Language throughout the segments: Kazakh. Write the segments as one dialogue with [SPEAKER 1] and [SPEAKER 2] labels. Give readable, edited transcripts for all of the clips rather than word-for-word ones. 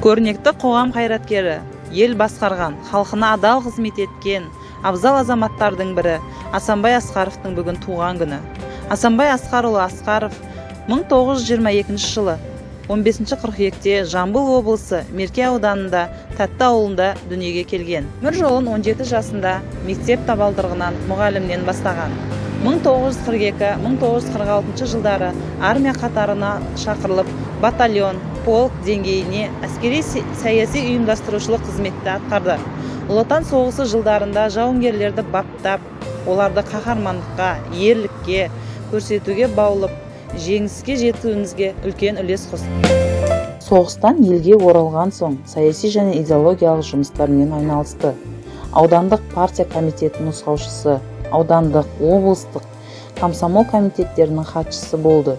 [SPEAKER 1] Көрнекті қоғам қайраткері, ел басқарған, халқына адал қызмет еткен абзал азаматтардың бірі Асанбай Асқаровтың бүгін туған күні. Асанбай Асқарұлы Асқаров 1922 жылы 15 қыркүйекте Жамбыл облысы Мерке ауданында Тәтті ауылында дүниеге келген. Өмір жолын 17 жасында мектеп табалдырығынан мұғалімнен бастаған. 1942-1946 жылдары армия қатарына шақырылып, батальон, полк деңгейіне әскери саяси ұйымдастырушылық қызметті атқарды. Ұлы Отан соғысы жылдарында жауынгерлерді баптап, оларды қаһармандыққа, ерлікке көрсетуге баулып, жеңіске жетуімізге үлкен үлес қосты. Соғыстан елге оралған соң саяси және идеологиялық жұмыстармен айналысты. Аудандық партия комитетінің нұсқаушысы, аудандық, облыстық комсомол комитеттерінің хатшысы болды.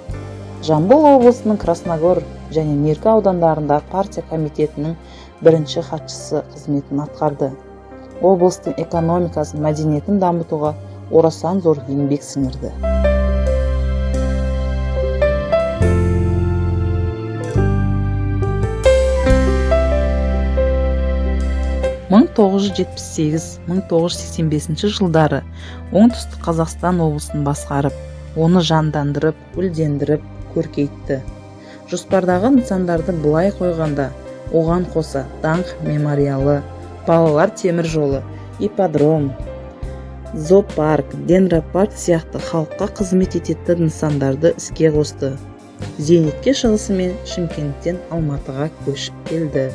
[SPEAKER 1] Жамбыл облысының Красногор және Меркі аудандарында партия комитетінің бірінші хатшысы қызметін атқарды. Облыстың экономикасын, мәдениетін дамытуға орасан зор еңбек сіңірді. 1978-1985 жылдары Оңтүстік Қазақстан облысын басқарып, оны жандандырып, гүлдендіріп, көркейтті. Жоспардағы нысандарды былай қойғанда, оған қоса Даңқ мемориалы, балалар темір жолы, ипподром, зоопарк, дендропарк сияқты халыққа қызмет ететін нысандарды іске қосты. Зейнетке шығысымен Шымкенттен Алматыға көшіп келді.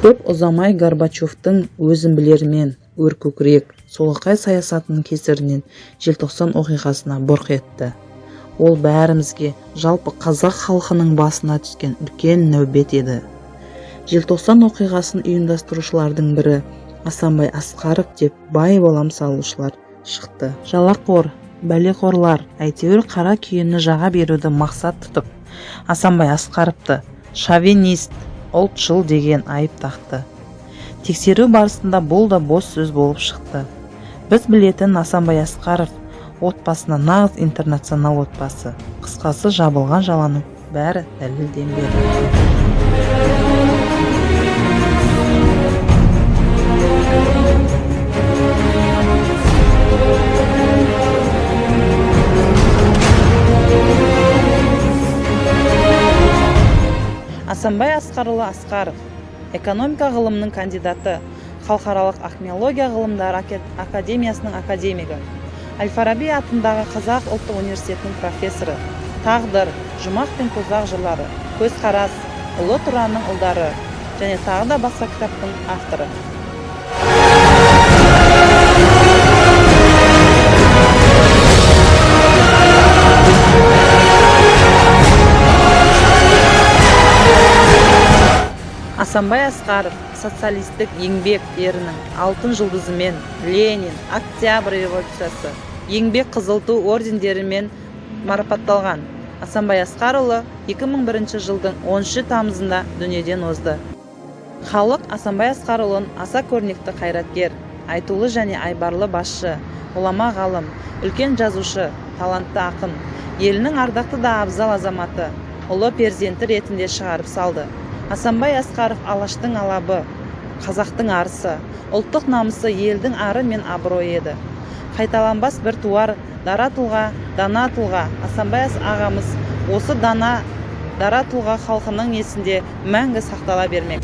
[SPEAKER 1] Көп ұзамай Горбачевтың өзін білермен, өркөкірек, солақай саясатының кесірінен Желтоқсан оқиғасына бұрқ етті. Ол бәрімізге, жалпы қазақ халқының басына түскен үлкен нәубет еді. Желтоқсан оқиғасын ұйымдастырушылардың бірі Асанбай Асқаров деп бай балам салушылар шықты. Жалақор, бәлеқорлар әйтеуір қара күйені жаға беруді мақсат тұтып, Асанбай Асқаровты шовинист, ұлтшыл деген айып тақты. Тексеру барысында бұл да бос сөз болып шықты. Біз білетін Асанбай Асқаров отбасына нағыз интернационал отбасы. Қысқасы, жабылған жаланың бәрі дәлелденбеді. Асанбай Асқарұлы Асқаров экономика ғылымының кандидаты, халықаралық акмеология ғылымдары академиясының академигі, Әл-Фараби атындағы Қазақ ұлттық университетінің профессоры, Тағдыр, Жұмақ пен тозақ жырлары, Көзқарас, Ұлы Тұранның ұлдары және тағы да басқа кітаптың авторы. Асанбай Асқаров социалистік еңбек ерінің Алтын жұлдызымен, Ленин, Октябрь революциясы, Еңбек Қызыл Ту ордендерімен марапатталған. Асанбай Асқарұлы 2001 жылдың 10 тамызында дүниеден озды. Халық Асанбай Асқарұлын аса көрнекті қайраткер, айтулы және айбарлы басшы, ғұлама ғалым, үлкен жазушы, талантты ақын, елінің ардақты да абзал азаматы, ұлы перзенті ретінде шығарып салды. Асанбай Асқаров алаштың алабы, қазақтың арысы, ұлттық намысы, елдің ары мен абыройы еді. Қайталанбас бір туар дара тұлға, дана тұлға Асанбай ағамыз осы дана дара тұлға халқының есінде мәңгі сақтала бермек.